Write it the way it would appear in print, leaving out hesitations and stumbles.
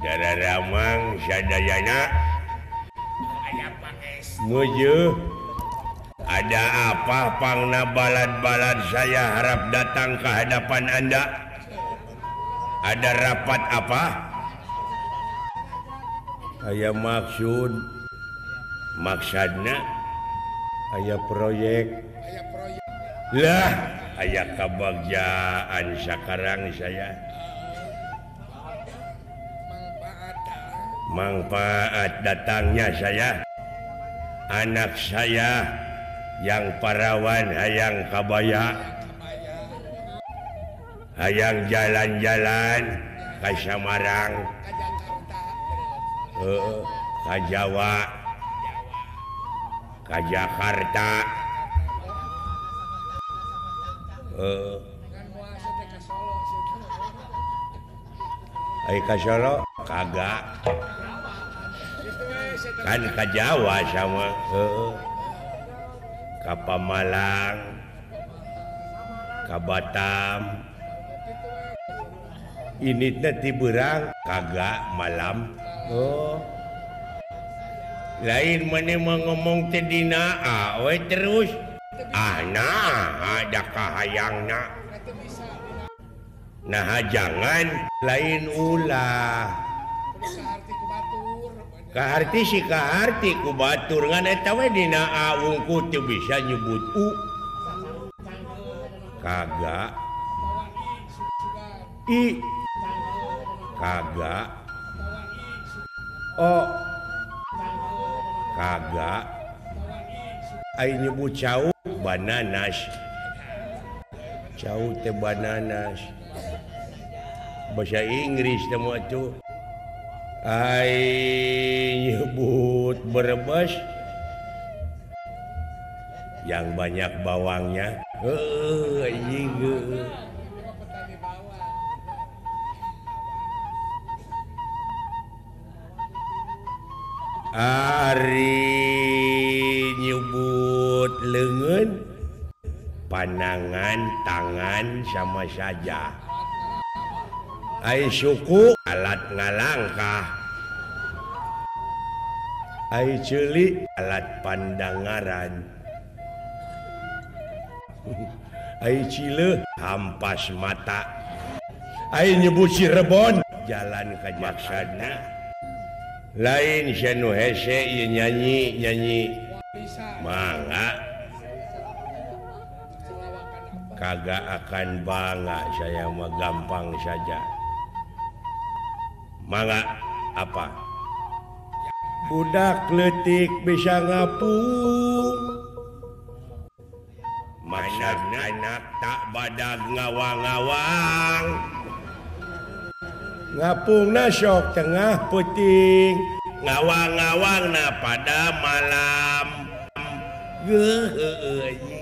Dararamang sadayana muju ada apa pangna balad-balad saya harap datang ke hadapan Anda. Ada rapat apa? Aya maksud maksudna aya proyek lah aya kabagjaan sakarang saya manfaat datangnya saya anak saya yang parawan hayang kabaya hayang jalan-jalan ka Samarang ka Jawa ka Jakarta ai ka Solo kagak kan ka Jawa sama ka Pamalang ka Batam ini teh ti beurang kagak malam oh lain mana mau ngomong teh dina we terus ah nah ada kahayangna nah jangan lain ulah kaharti si kaharti ku batur ngan eta we dina a wungku teu bisa nyebut u kagak i kagak o kagak ai nyebut cau bananas cau teh bananas bahasa Inggris teh mah tuh ai nyebut Brebes yang banyak bawangnya heuh anjing. Ari nyebut leungeun panangan tangan sama saja ai suku alat ngalangkah ai ceuli alat pandangaran ai cileuh hampas mata ai nyebut Cirebon jalan ka maksudna lain sia nu hese ieu nyanyi nyanyi mangga kagak akan bangga saya mah gampang saja mangga apa budak leutik bisa ngapung maksudna anak tak badag ngawang-ngawang ngapungna sok tengah peuting ngawang-ngawangna pada malam. Geuh.